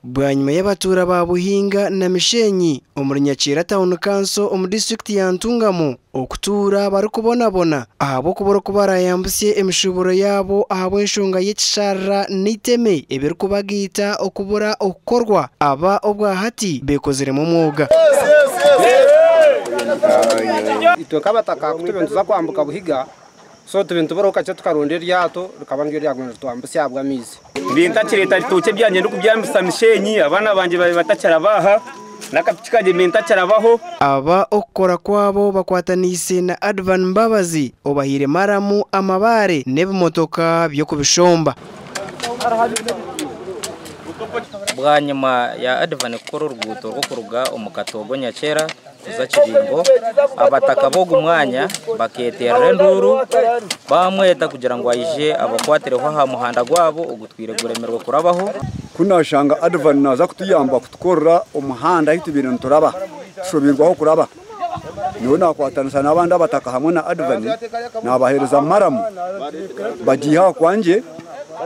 Bwanyima y'abatuura ba Buhinga na Mishenyi omuri Nyakyera Town Council omu disitulikiti ya Ntungamo okutuura barikubonabona ahabw'okubura oku barayambusye emishuuburo yaabo ahabw'enshonga y'ekisharara n'eiteme ebirikubagaita okubura okukorwa aba obwahati beekoziremu omwoga. Itwe nk'abataka ku tube nituza kwambuka Buhiga, so tube nituburaho kakye tukaronda eryato rikaba niryo ryaguma niritwambusya ahabw'amaizi. Bintakireta bitookye byangye ndikubyambisa Mishenyi, abaana bangye babe batakirabaha, n'akapiki kangye mbe ntakirabaho. Aba okukora kwabo bakwataniise na Advan Mbabazi obahaire maramu, amabaare n'ebimotoka by'okubishomba. Bwanyima ya Advan kukora oruguuto rw'okuruga omu Katoogo Nyakyera kuza Kibingo, abataka b'ogu mwanya bakeeterera enduuru baamweta kugira ngu aije abakwatireho aha muhanda gwabo ogutwire guremirwe kurabaho. Ku naashanga Advan naaza kutuyamba kutukorera omuhanda ahu tubaire nituraba tushobeirwe kuraba, nyowe naakwatanisa n'abandi abataka hamwe na Advan naabaheereza maramu bagiihe aha kwangye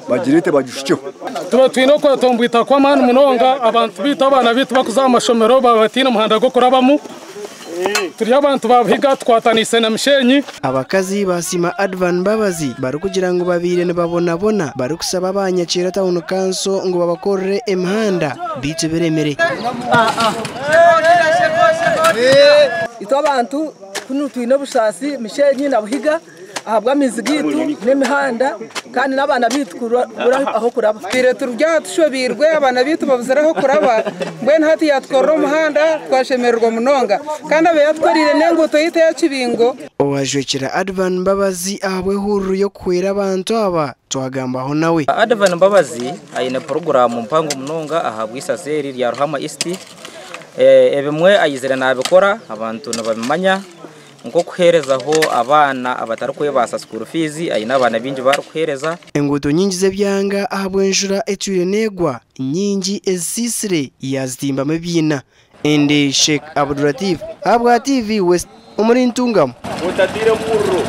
bagireete bagishukyeho. Tuba twine okwetombwita kw'amaani munonga, abantu baitu abaana baitu bakuza aha mashomero baba bataine muhanda gw'okurabamu. Turi abantu ba Buhiga tukwataniise na Mishenyi. Abakazi basiima Advan Mbabazi barikugira ngu babaire nibabonabona barikusaba aba Nyakyera Town Council ngu babakorere emihanda beitu biremire. Itwe abantu kunu twine obusaasi Mishenyi na Buhiga ahabw'amaizi gaitu n'emihanda kandi n'abaana baitu kubura aho kuraba. Twire turya tushobeirwe, abaana baitu babuzire aho kuraba, mbwenu hati yatukorera omuhanda twashemererwa munonga kandi abe yatukorire n'enguuto yaitu eya Kibingo. Owajwekera Advan Mbabazi ahabw'ehururu y'okuhwera abantu aba twagambaho nawe. Advan Mbabazi aine puroguraamu mpango munonga ahabw'isaza eri rya Ruhama East. Ebimwe ayizire nabikora abantu nibabimanya, nk'okuheerezaho abaana abatarikwebaasa school fees, aine abaana baingi barikuheereza. Enguuto nyingi z'ebyanga ahabw'enjura etwire neegwa nyingi ezisiisire yazitimbamu ebiina. Ndi Sheikh Abdulatif ahabwa TV West omuri Ntungamo. Otatire omuriro.